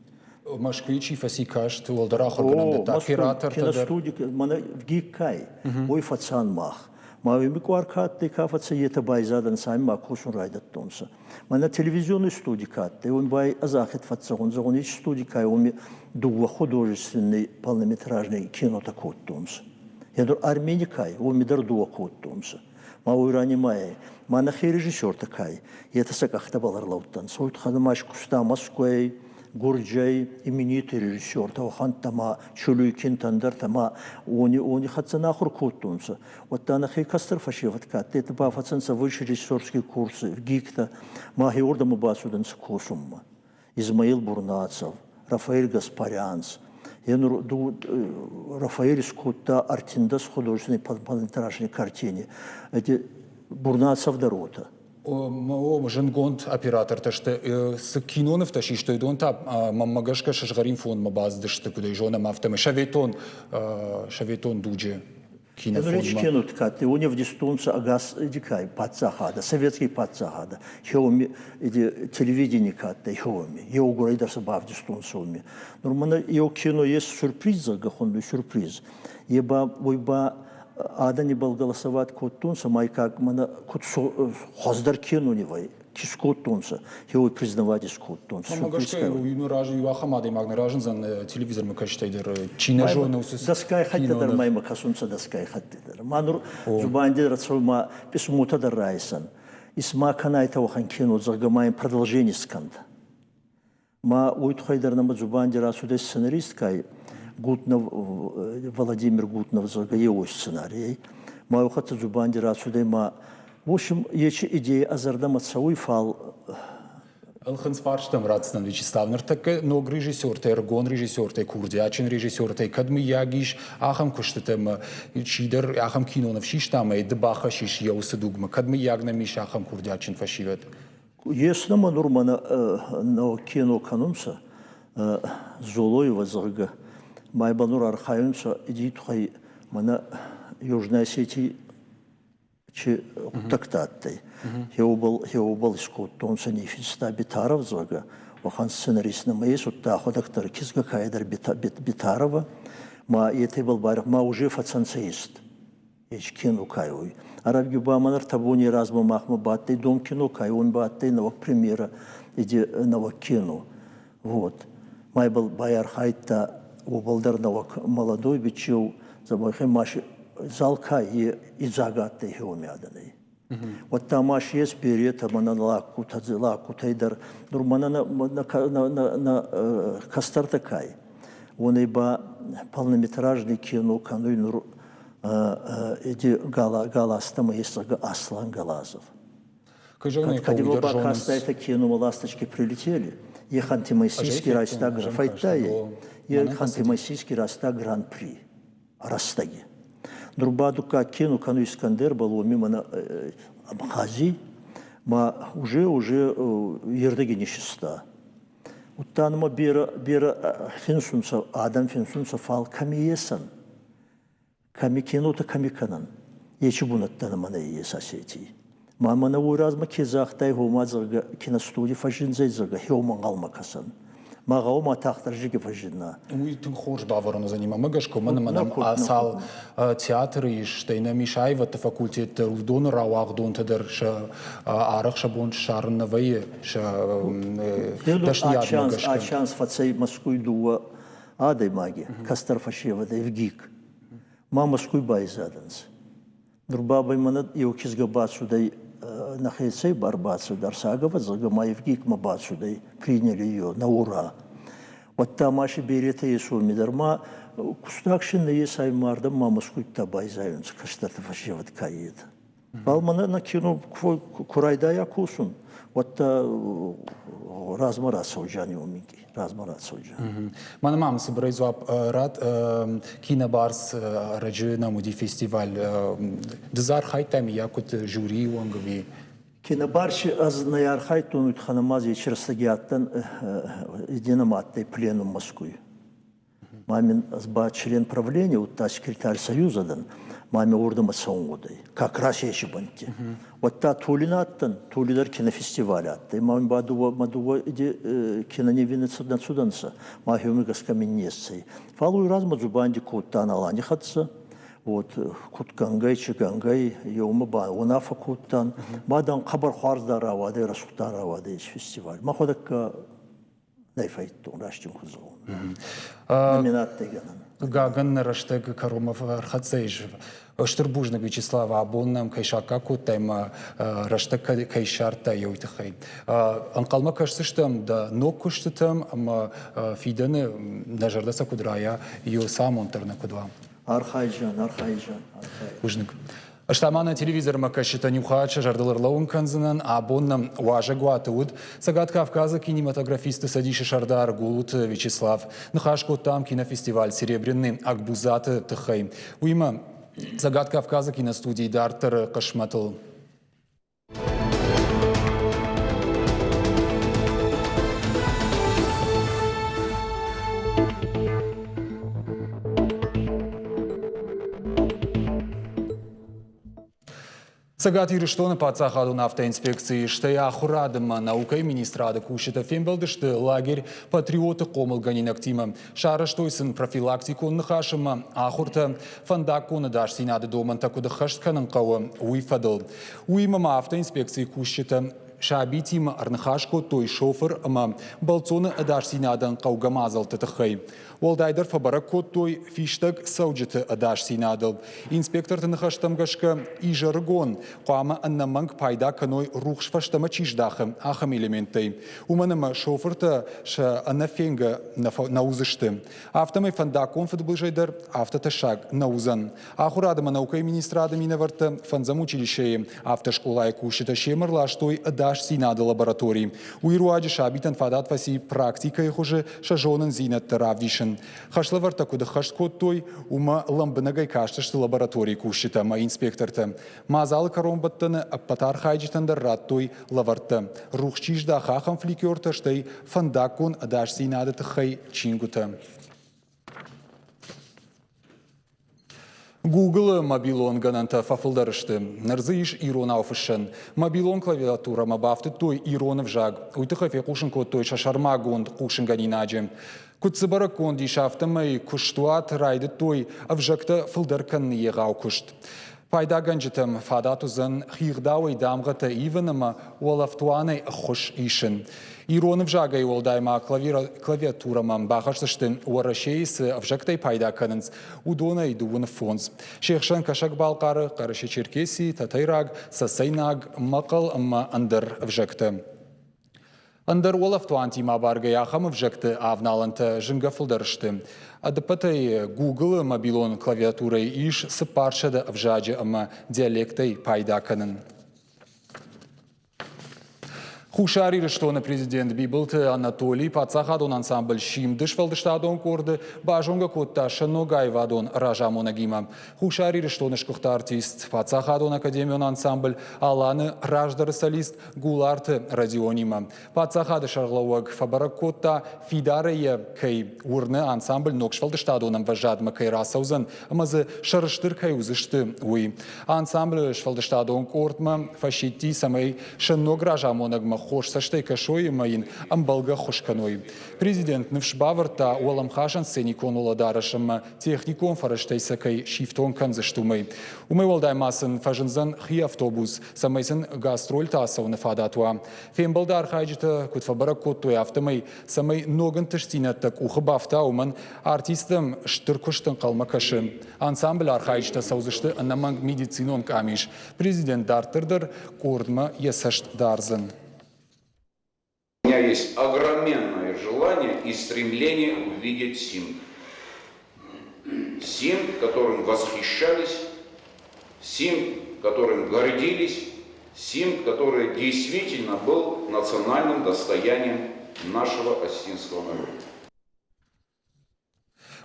Мӕскуйы чи фӕци каст, уӕлдӕр ахуыргӕнӕндӕттӕ, оператортӕ дӕр. Киностуди мӕнӕ ВГИК-ӕй, уой фӕцан мах. Ма уими къуар ка адтӕй, ка фӕцӕй, етӕ байзадӕнцӕ, ами ма косун райдӕдтонцӕ. Мӕнӕ телевизионный студи ка адтӕй, уоми ба ӕз ахид фӕццӕгъун, зӕгъун, еци студи ка уоми дууӕ художественный полнометражный кинотӕ кодтонцӕ. Е дӕр Арменикӕй, уоми дӕр дууӕ кодтонцӕ. Ма уой ранимайӕй, ма нӕхе режиссертӕ ка ӕй, етӕ сӕ къӕхтӕбӕл ӕрлӕудтӕнцӕ. Уой туххӕн ма искуста Москвӕй, Гурджӕй именитый режиссертӕ, уӕхӕнттӕ ма Чулюйкинтӕ, ӕндӕртӕ ма уони, уони хӕццӕ нӕ ахур кодтонцӕ. Уӕдта нӕхе кӕстӕр фӕсевӕд ка адтӕй, етӕ ба фӕцӕнцӕ высший режиссерские курсы, ВГИК-тӕ, ма хеуордӕмӕ бацудӕнцӕ косунмӕ. Измаил Бурнацев, Рафаэль Гаспарянц. Е Рафаэль скодта ӕртиндӕс художественной полнометражной картине. Эти Бурнацев дӕр уотӕ. Зындгонд оператортӕ сты. Цы кинонывтӕ систой, уыдон та, мӕнмӕ гӕсгӕ, сызгъӕрин фондмӕ бацыдысты, куыд ӕй зонӕм, афтӕмӕй советон, советон дуджы кинофондмӕ. Кинот кӕдти, уони ӕвдистонцӕ ӕгас дикай паддзахадӕ, советский паддзахадӕ. Хеуми телевидение кӕдтӕй хеуми, еугурӕй дӕр сӕ бавдистонцӕ уоми. Нур мӕнӕ еу кино ес сюрприз, зӕгъгӕ, хуннуй сюрприз. Е ба, уой ба адӕни голосовать кодтонцӕ, майкаг мӕнӕ куд хуӕздӕр кинонивӕй кодтонцӕ, хеуой признавать искодтонцӕ. Мӕ гӕсгӕ, иу разы иу ахӕм адӕймаг нӕ разындзӕн телевизормӕ кӕсгӕй дӕр, чи нӕ зоны уыцы Дӕсгай хӕттӕ дӕр ма имӕ кӕсунцӕ дӕсгай хӕтти дӕр. Ма нур дзубанди дӕр цӕуй ма писмотӕ дӕр райсӕн. Исма кӕнайтӕ уӕхӕн кино, зӕгъгӕ, ма ин продолжение скӕнтӕ. Ма уой туххӕй дӕр нӕмӕ дзубанди рацудӕй сценаристкӕй Гутнов Владимир Гутнов, зӕгъгӕ, еуой сценарийӕй. Ма еу хӕццӕ дзубанди рацудӕй ма в общем, ечи идея ӕ зӕрдӕмӕ цӕуй, фал Ӕлхынцъ фарстӕм ратдзынӕн Вячеслав. Ныртӕккӕ ног режиссертӕ, ӕрыгон режиссертӕ, курдиатджын режиссертӕ кӕд мыййаг ис ахӕм куыстытӕ ӕмӕ чидӕр ахӕм киноныв систа ӕмӕ ды бахӕссис йӕ уыцы дугмӕ, кӕд мыййаг нӕм ис ахӕм курдиатджын фӕсивӕд? Ес нӕмӕ нур мӕнӕ кино кӕнунцӕ Золоева, зӕгъгӕ, ма ибӕл нур архайунцӕ иди туххӕй мӕнӕ Южная Осетий чи гъуддӕгтӕ адтӕй. Хеубӕл искодтонцӕ ниффинста Битаров, зӕгъгӕ, уӕхӕн сценарист нӕмӕ ес, удта ӕхуӕдӕг дӕр кизгӕ кайдӕр Битарова, ма етебӕл байрах ма уже фӕцӕнцӕ ист. Ес кино кайуй. Арабги ба мӕн ӕртӕ бони размӕ махмӕ бадтӕй дом кино кайун бадтӕй нӕуӕг премьера иди нӕуӕг кино. Вот. Майбал байархайдта уобӕл дӕр нӕуӕг молодой бичеу забойхе маш зал кай идзаг адтӕй хеуми адӕнӕй. Уӕдта ма си ес беретӕ мӕнӕ лаккутӕ, лаккутӕй дӕр. Нур мӕнӕ на, на, на кӕстӕртӕ кай. Уонӕй ба полнометражный кино кӕнуй нур эти галастама есть Аслан Галазов. Когда бакастайта кино «Ласточки прилетели», е Ханты-Мансийский растаг файтай, е Ханты-Мансийский растаг гран-при растаги. Нурбаду ка кино кану Искандер был мимо на Абхазии, ма уже ердеги нечиста. Уттанма бера бера финсунца адам финсунца фал ками есан. Кӕми кинотӕ кӕми кӕнӕн, ечи бунӕттӕ нӕмӕ нӕййес Осетий. Ма мӕнӕ уой размӕ ке загътай, гъома, зӕгъгӕ, киностуди фӕззиндзӕй, зӕгъгӕ, хеумӕ ӕнгъӕлмӕ кӕсӕн. Ма гъӕумӕ тагъддӕр зиги фӕззинна. Уый тынг хорз бавӕрӕн уыдзӕни мӕмӕ гӕсгӕ, уымӕн ӕмӕ нӕм цал театры ис, стӕй нӕм ис аивӕдты факультет дӕр, уыдоны рауагъдонтӕ дӕр сӕ арӕх сӕ бон ссарын нӕ вӕййы сӕ дӕсныйадмӕ гӕсгӕ. Ачанс фӕцӕй Мӕскуй дууӕ адӕймаги, кӕстӕр фӕсевӕд Евгик. Ма Мӕскуй байзадӕнцӕ. Нур бабӕй мӕнӕ еу кизгӕ бацудӕй нӕхецӕй барбацуд Арсагова, зӕгъгӕ, ма Евгикмӕ бацудӕй, приняли ее на ура. Уӕдта ма си беретӕ есоми дӕр ма кустаг шин нӕ есай мардӕм ма Мӕскуйттӕ байзайунцӕ кӕстӕртӕ фӕсевӕд ка етӕ. Фал мӕнӕ нӕ кино ку райдайа косун, уӕдта размӕ рацӕуджани уомики, размӕ рацӕуджани. Мӕнӕ ма цыбырӕй дзуапп рат Кинобарс ӕрӕджы нӕм уыди фестиваль. Ды дзы архайдтай миййаг куыд жюрийы уӕнг ӕви? Кинобарси ӕз нӕ архайдтон, уый туххӕн ӕма ӕз рӕстӕги адтӕн едином адтӕй пленум Москвы. Мамин ӕз ба член правления, удта секретарь Союза дӕн, маме уордӕмӕ цӕун гъудӕй. Как раз ечи бӕнтти. Уӕдта Тулин адтӕн, Тули дӕр кинофестиваль адтӕй. Мамин ба дууӕ, ма дууӕ кинониви нӕ цудӕнцӕ, ма хеуми гӕсгӕ мин не ссӕй. Фал уой размӕ дзубанди кодтан Алани хӕццӕ, вот куд гӕнгӕй, чи гӕнгӕй, еумӕ ба унаффӕ кодтан. Ма дан хъӕбӕр хуарз дӕр рауадӕй, рӕсугъддӕр рауадӕй фестиваль. Мӕхуӕдӕг нӕ фӕйдтон, раст ин куд зӕгъон. Номинаттӕ гӕнӕн. Хъыгагӕн, нӕ рӕстӕг кӕронмӕ ӕрхӕццӕ ис. Стыр бузныг, Вячеслав, абон нӕм кӕй саккаг кодтай ӕмӕ рӕстӕг кӕй ссардтай, уый тыххӕй. Ӕнхъӕлмӕ кӕсдзыстӕм дӕ ног куыстытӕм ӕмӕ фидӕны нӕ зӕрдӕ сӕ куыд райа, йӕ сӕ амонд дӕр нӕ куыд уа. Архайджан, архайджан, архайджан. Бузныг. Ӕз та ма нӕ телевизормӕ кӕсджытӕн иу хатт сӕ зӕрдыл ӕрлӕууын кӕндзынӕн. Абон нӕм уазӕгуаты уыд Цӕгат Кавказы кинематографистты цӕдисы сӕрдар Гулуты Вячеслав. Ныхас кодтам кинофестиваль «Серебряный Акбузат»-ы тыххӕй. Уыимӕ Цӕгат Кавказы киностудийы дарддӕры хъысмӕтыл. Цӕгат Ирыстоны паддзахадон автоинспекцийы, стӕй ахуырады ӕмӕ наукӕйы министрады кусджытӕ фембӕлдысты лагерь «Патриоты» хъомылгӕнинӕгтимӕ. Сарӕзтой сын профилактикон ныхас ӕмӕ ахуыртӕ фӕндаггон ӕдасдзинады домӕнтӕ куыд ӕххӕст кӕнын хъӕуы, уый фӕдыл. Уыимӕ ма автоинспекцийы кусджытӕ сабитимӕ ӕрныхас кодтой шофыр ӕмӕ бӕлццоны ӕдасдзинадӕн хъӕугӕ мадзӕлтты тыххӕй. Уӕлдайдӕр фӕбӕрӕг кодтой фистӕг цӕуджыты ӕдасдзинадыл. Инспекторты ныхӕстӕм гӕсгӕ, изӕрыгон хъуамӕ ӕнӕмӕнг пайда кӕной рухс фӕстӕмӕ чи здахы, ахӕм элементтӕй. Уымӕн ӕмӕ шофыртӕ сӕ ӕнӕфенгӕ нӕ уыдзысты. Афтӕмӕй фӕндаггон фыдбылызӕй дӕр афтӕ тӕссаг нӕ уыдзӕн. Ахуырад ӕмӕ наукӕйы министрады минӕвӕрттӕ фӕндзӕм училищейы автоскъолайы кусджытӕ семӕ рластой ӕдасдзинады лаборатори. Уый руаджы сабитӕн фадат фӕци практикӕйы хуызы сӕ зонындзинӕдтӕ равдисын. Хӕслӕвӕрдтӕ куыд ӕххӕст кодтой, уымӕ лӕмбынӕгӕй кастысты лабораторийы кусджытӕ ӕмӕ инспектортӕ. Мадзалы кӕронбӕттӕны ӕппӕт архайджытӕн дӕр радтой лӕвӕрттӕ. Рухс чи здахы, ахӕм фликертӕ, стӕй фӕндаггон ӕдасдзинады тыххӕй чингуытӕ. Google-ы мобилон гӕнӕнтӕ фӕфылдӕр сты. Ныр дзы ис иронау фыссӕн. Мобилон клавиатурӕмӕ бафтыдтой ирон ӕвзаг. Уый тыххӕй фехъусын кодтой сӕ сӕрмагонд хъусынгӕнинаджы. Куыд цы бӕрӕггонд ис, афтӕмӕй куыстуат райдыдтой ӕвзӕгтӕ фылдӕр кӕныны егъау куыст. Пайдагӕнджытӕм фадат уыдзӕн хигъдауӕй дамгъӕтӕ ивын ӕмӕ уӕлӕфтуанӕй ӕххуыс исын. Ирон ӕвзагӕй уӕлдай ма клавиатурӕмӕ бахӕсдзысты, Уӕрӕсейы цы ӕвзӕгтӕй пайда кӕнынц, уыдонӕй 25. Се хсӕн Кӕсӕг-Балхъары, Хъӕрӕсе-Черкесийы, тӕтӕйраг, цӕцӕйнаг, мӕхъӕл ӕмӕ ӕндӕр ӕвзӕгтӕ. Ӕндӕр уӕлӕфтуантимӕ абаргӕйӕ ахӕм ӕвзӕгты авналӕнтӕ зынгӕ фылдӕр сты. Ӕдыппӕтӕй Google-ы мобилон клавиатурӕйы ис 400 ӕвзаджы ӕмӕ диалектӕй пайда кӕнын. Хуссар Ирыстоны президент Бибылты Анатолий паддзахадон ансамбль «Симд» сфӕлдыстадон къорды базонгӕ кодта сӕ ног аивадон разамонӕгимӕ. Хуссар Ирыстоны сгуыхт артист, паддзахадон академион ансамбль «Алан»-ы раздӕры солист Гуларты Родионимӕ. Паддзахады сӕргълӕууӕг фӕбӕрӕг кодта, фидарӕй йӕ кӕй уырны ансамбль ног сфӕлдыстадон ӕмвӕзадмӕ кӕй рацӕудзӕн ӕмӕ дзы сӕрыстыр кӕй уыдзысты, уый. Ансамблы сфӕлдыстадон къордмӕ фӕсидти, цӕмӕй сӕ ног разамонӕгмӕ хорз цӕстӕй кӕсой ӕмӕ йын ӕмбӕлгӕ ӕххуыс кӕной. Президент ныфс бавӕрдта, уӕлӕмхасӕн сценикон уӕлӕдарӕс ӕмӕ техникон фӕрӕзтӕй сӕ кӕй сифтонг кӕндзысты, уымӕй. Уымӕй уӕлдай ма сын фӕзындзӕн хи автобус, цӕмӕй сын гастрольты ацӕуыны фадат уа. Фембӕлды архайджытӕ куыд фӕбӕрӕг кодтой, афтӕмӕй, цӕмӕй ног ӕнтыстдзинӕдтӕ къухы бафта, уымӕн артисттӕм стыр куыст ӕнхъӕлмӕ кӕсы. Ансамблы архайджытӕ цӕудзысты ӕнӕмӕнг медицинон къамис. Президент дарддӕр дӕр къордмӕ йӕ цӕст дардзӕн. У меня есть огроменное желание и стремление увидеть Симд. Симд, которым восхищались, Симд, которым гордились, Симд, который действительно был национальным достоянием нашего осетинского народа.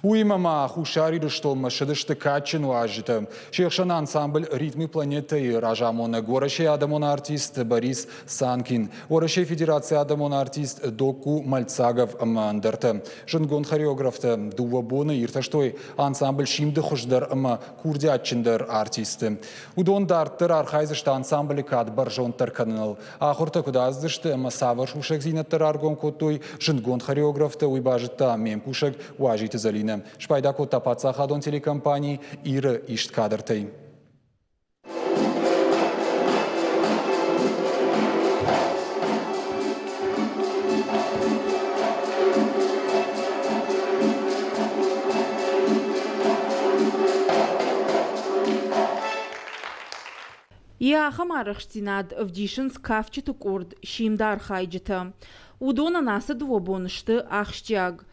Уыимӕ ма Хуссар Ирыстонмӕ ссыдысты кадджын уазджытӕ. Се хсӕн ансамбль «Ритмы планетӕ»-йы разамонӕг Уӕрӕсейы адӕмон артист Борис Санкин, Уӕрӕсейы Федерацийы адӕмон артист Докку Мальцагов ӕмӕ ӕндӕртӕ. Зындгонд хореографтӕ дыууӕ боны иртӕстой ансамбль «Симд»-ы хуыздӕр ӕмӕ курдиатджындӕр артистты. Уыдон дарддӕр архайдзысты ансамблы кад бӕрзонддӕр кӕныныл. Ахуыртӕ куыд ацыдысты ӕмӕ цавӕр сусӕгдзинӕдтӕ раргом кодтой зындгонд хореографтӕ, уый базыдта ме мкусӕг Уазиты Зӕлинӕ. Спайда кодта паддзахадон телекомпани Иры ист кадртӕй. Йӕ ахӕм арӕхстдзинад ӕвдисынц кафджыты къорд «Симд» архайджытӕ. Уыдонӕн ацы дыууӕ боны сты ахсджиаг.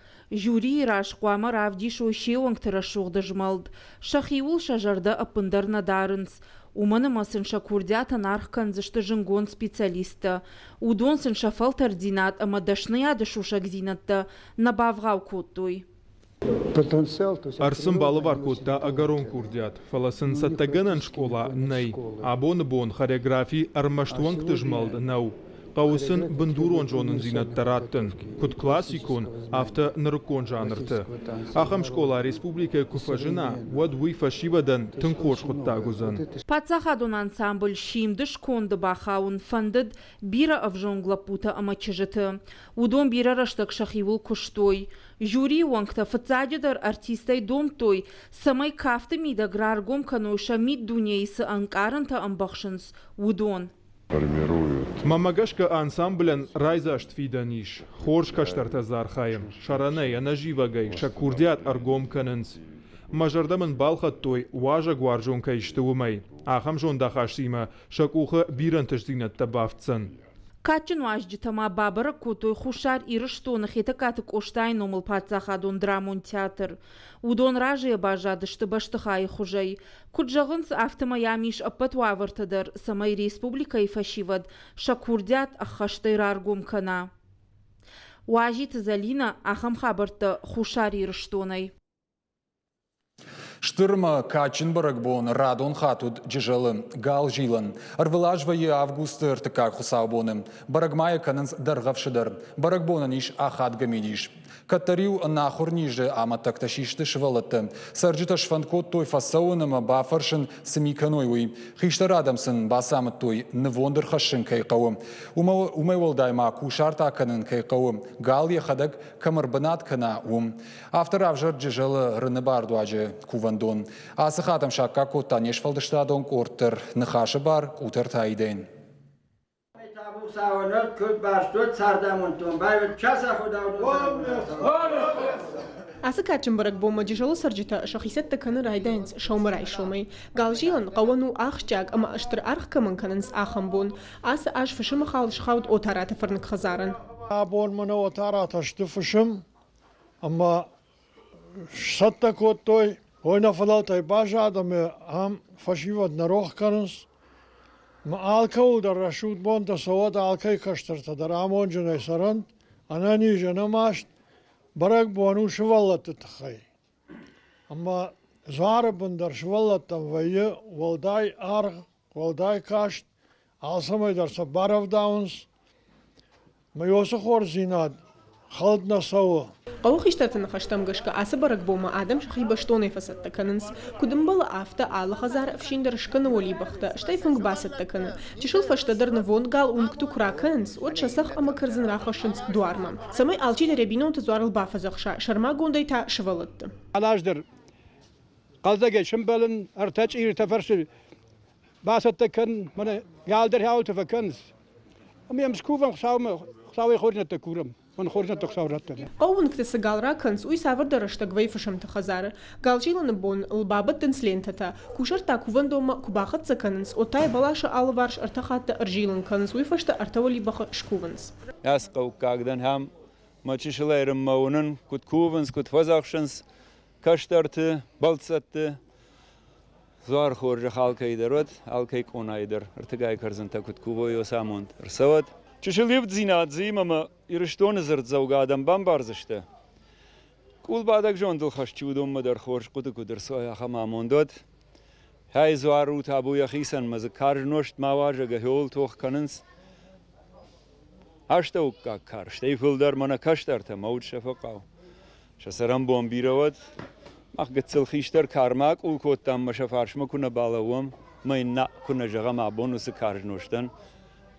Жюрийы раз хъуамӕ равдисой се уӕнгты рӕсугъд змӕлд, сӕхиуыл сӕ зӕрдӕ ӕппындӕр нӕ дарынц, уымӕн ӕмӕ сын сӕ курдиатӕн аргъ кӕндзысты зынгонд специалисттӕ. Уыдон сын сӕ фӕлтӕрддзинад ӕмӕ дӕсныйады сусӕгдзинӕдтӕ нӕ бавгъау кодтой. Ӕрдз сын балӕвар кодта ӕгӕрон курдиат, фӕлӕ сын цӕттӕгӕнӕн скъола нӕй. Абоны бон хореографи ӕрмӕст уӕнгты змӕлд нӕу. Хъӕуы сын бындурон зонындзинӕдтӕ раттын, куыд классикон, афтӕ нырыккон жанрты. Ахӕм скъола республикӕйы куы фӕзына, уӕд уый фӕсивӕдӕн тынг хорз хъуыддаг уыдзӕн. Паддзахадон ансамбль «Симд» сконды бахауын фӕндыд бирӕ ӕвзонг лӕппутӕ ӕмӕ чызджыты. Уыдон бирӕ рӕстӕг сӕхиуыл куыстой. Жюрийы уӕнгтӕ фыццаджыдӕр артисттӕй домдтой, цӕмӕй кафты мидӕг раргом кӕной сӕ миддунейы цы ӕнкъарӕнтӕ ӕмбӕхсынц, уыдон. Мӕнмӕ гӕсгӕ ансамблӕн райдзаст фидӕн ис. Хорз кӕстӕртӕ дзы архайы. Сӕрӕнӕй, ӕнӕзивӕгӕй сӕ курдиат ӕргом кӕнынц. Мӕ зӕрдӕ мын балхӕдтой, уазӕгуарзон кӕй сты, уымӕй. Ахӕм зондахастимӕ сӕ къухы бирӕ ӕнтыстдзинӕдтӕ бафтдзӕн. Кадджын уазджытӕ ма бабӕрӕг кодтой Хуссар Ирыстоны Хетӕгкаты Къостайы номыл паддзахадон драмон театр. Уыдон разыйӕ баззадысты бӕстыхайы хуызӕй. Куыд зӕгъынц, афтӕмӕй ам ис ӕппӕт уавӕртӕ дӕр, цӕмӕй республикӕйы фӕсивӕд сӕ курдиат ӕххӕстӕй раргом кӕна. Уазиты Зӕлинӕ ахӕм хабӕрттӕ Хуссар Ирыстонӕй. Стыр ӕмӕ кадджын бӕрӕгбон радон хатт уыд Джызӕлы галзилӕн. Ӕрвылаз вӕййы августы ӕртыккаг хуыцаубоны. Бӕрӕг ма йӕ кӕнынц Дӕргъӕвсы дӕр. Бӕрӕгбонӕн ис ахадгӕ мидис. Кӕддӕр-иу ӕнахуыр низы амӕттӕгтӕ систы сывӕллӕттӕ. Цӕрджытӕ сфӕнд кодтой фӕцӕуын ӕмӕ бафӕрсын, цы ми кӕной, уый. Хистӕр адӕм сын бацамыдтой, нывонд ӕрхӕссын кӕй хъӕуы. Уымӕй уӕлдай ма кусарт акӕнын кӕй хъӕуы, гал йӕхӕдӕг кӕм ӕрбынат кӕна, уым. Афтӕ равзӕрд Джызӕлы Рыны бардуаджы кувӕндон. Ацы хатт ӕм саккаг кодта не сфӕлдыстадон къорд дӕр Ныхасы бар къутӕртӕ Айден. Ацы кадджын бӕрӕгбонмӕ Джызӕлы цӕрджытӕ сӕхи цӕттӕ кӕнын райдайынц сӕумӕрайсомӕй. Галзилӕн хъӕуӕн у ахсджиаг ӕмӕ стыр аргъ кӕмӕн кӕнынц, ахӕм бон. Ацы аз фысымы хал схауд Отараты фӕрныг хӕдзарӕн. Абон мӕнӕ Отаратӕ сты фысым, ӕмӕ сцӕттӕ кодтой, ой, нӕ фыдӕлтӕй баззад ӕмӕ ам фӕсивӕд нӕ рох кӕнынц. Ӕмӕ алкӕуыл дӕр рӕсугъд бонтӕ цӕуӕд, алкӕй кӕстӕртӕ дӕр амонджынӕй цӕрӕнт, ӕнӕниз, ӕнӕмаст. Бӕрӕгбон у сывӕллӕтты тыххӕй. Ӕмӕ дзуары бын дӕр сывӕллӕттӕм вӕййы уӕлдай аргъ, уӕлдай каст, алцӕмӕй дӕр сӕ барӕвдауынц. Мӕ уыцы хорздзинад хӕлд нӕ цӕуы. Хъӕуы хистӕрты ныхӕстӕм гӕсгӕ ацы бӕрӕгбонмӕ адӕм сӕхи бӕстонӕй фӕцӕттӕ кӕнынц. Куыд ӕмбӕлы, афтӕ алы хӕдзары ӕфсин дӕр скӕны уӕлибӕхтӕ, стӕй фынг бацӕттӕ кӕны. Чысыл фӕстӕдӕр нывонд гал уынгты куы ракӕнынц, уӕд сӕ цӕхх ӕмӕ кӕрдзын рахӕссынц дуармӕ, цӕмӕй алчидӕр йӕ бинонты дзуарыл бафӕдзӕхса, сӕрмагондӕй та сывӕллӕтты. Алаз дӕр хъӕлдзӕгӕй сӕмбӕлын, ӕртӕ чъиритӕ фӕрсы бацӕттӕ кӕн, мӕнӕ галдӕр хӕуылты фӕкӕнынц. Ӕмӕ йӕм скувӕм Хуыцаумӕ, Хуыцауӕй хорздзинӕдтӕ курӕм. Мӕн хорздзинӕдтӕ Хуыцау раттӕд. Хъӕууынгты цы гал ракӕнынц, уый цавӕрдӕр рӕстӕг вӕййы фысымты хӕдзары. Галзилыны бон ыл бабӕттынц лентӕтӕ. Кусӕрттӕ кувӕндонмӕ куы бахӕццӕ кӕнынц, уӕд та йӕ бӕласы алыварс ӕртӕ хатты ӕрзилын кӕнынц, уый фӕстӕ ӕртӕ уӕлибӕхы скувынц. Ӕз хъӕуккаг дӕн ӕм мӕ чысылӕй рынмӕ уынын, куыд кувынц, куыд фӕдзӕхсынц кӕстӕрты, бӕлццӕтты. Дзуар хорзӕх алкӕй дӕр уӕд, алкӕй къонайы дӕр ӕртыгай кӕрдзынтӕ куыд кувой, уыцы амонд ӕрцӕуӕд. Чысыл ивддзинад дзы ӕмӕ Ирыстоны дзырддзӕугӕ адӕм бамбардзысты. Къулбадӕг зондыл хӕст чи уыдонмӕ дӕр хорз хъуыды куыд ӕрцӕуа, ахӕм амонд уӕд. Хӕй дзуар у табу йӕхицӕн, мӕ дзы карз нозт ма уарзӕг ӕхиуыл тох кӕнынц. Астӕуккаг кар, стӕй фылдӕр мӕнӕ кӕстӕртӕ мӕ уд сӕ фӕхъӕу. Сӕ цӕрӕнбон бирӕ уӕд. Мах гыццыл хистӕр кармӕ акъул кодтам ӕмӕ сӕ фарсмӕ куы нӕ балӕууӕм, ӕмӕ йын нӕ куы нӕ зӕгъӕм абон уыцы карз нозтӕн,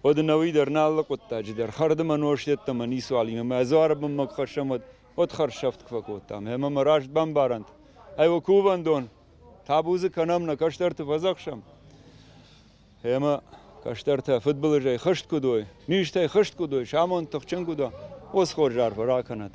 уӕд ын ӕуый дӕр нӕ алы хъуыддаджы дӕр хӕрды мӕ нозт йеддӕмӕ ницуал и, ӕмӕ дзуары бынмӕ куы хӕссӕм, уӕд, уӕд хӕрзсӕфт куы фӕкодтам. Ӕмӕ мӕ раст бамбарӕнт, ай уӕ кувӕндон, табу дзы кӕнӕм, нӕ кӕстӕрты фӕдзӕхсӕм. Ӕмӕ кӕстӕртӕ фыдбылызӕй хызт куыд уой, низтӕй хызт куыд уой, сӕ амонд тыхджын куыд уа, уыцы хорз арфӕ ракӕнӕд.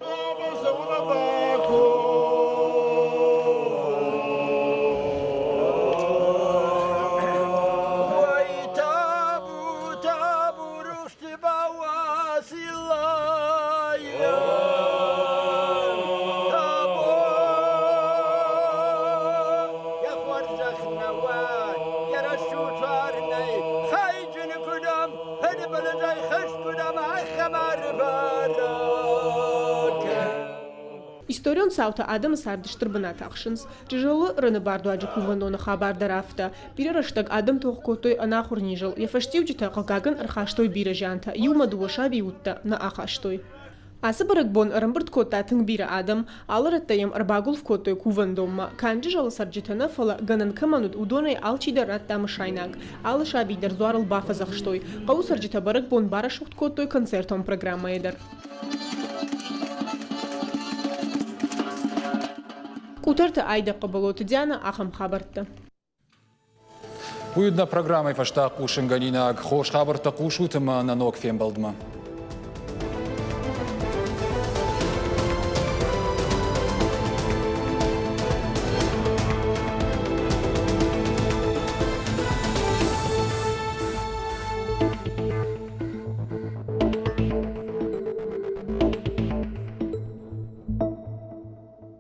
Хорзӕх нӕ уӕд, йӕ рӕсугъд фарнӕй хайджын куыдӕм, фыдбылызӕй хызт куыдӕм, ахӕм арвӕрӕг. Историон цаутӕ адӕмы царды стыр бынат ахсынц. Джызӕлы Рыны бардуаджы кувӕндоны хабар дӕр афтӕ. Бирӕ рӕстӕг адӕм тох кодтой ӕнахуыр низыл, йӕ фӕстиуджытӕ, хъыгагӕн, ӕрхастой бирӕ зиантӕ, иумӕ дыууӕ сабийы удтӕ нӕ ахастой. Ацы бӕрӕгбон ӕрӕмбырд кодта тынг бирӕ адӕм, алы рӕттӕ йӕм ӕрбагуылф кодтой кувӕндонмӕ. Канд Джызӕлы цӕрджытӕ нӕ, фӕлӕ гӕнӕн кӕмӕн уыд, уыдонӕй алчидӕр радта мысайнаг. Алы саби дӕр дзуарыл бафӕдзӕхстой. Хъӕуы цӕрджытӕ бӕрӕгбон барӕсугъд кодтой концертон программӕйы дӕр. Къутӕрты Айдӕ Хъыбылоты Диана ахӕм хабӕрттӕ. Уый уыд нӕ программӕйы фӕстаг хъусынгӕнинаг. Хорз хабӕрттӕ хъусут ӕмӕ нӕ ног фембӕлдмӕ.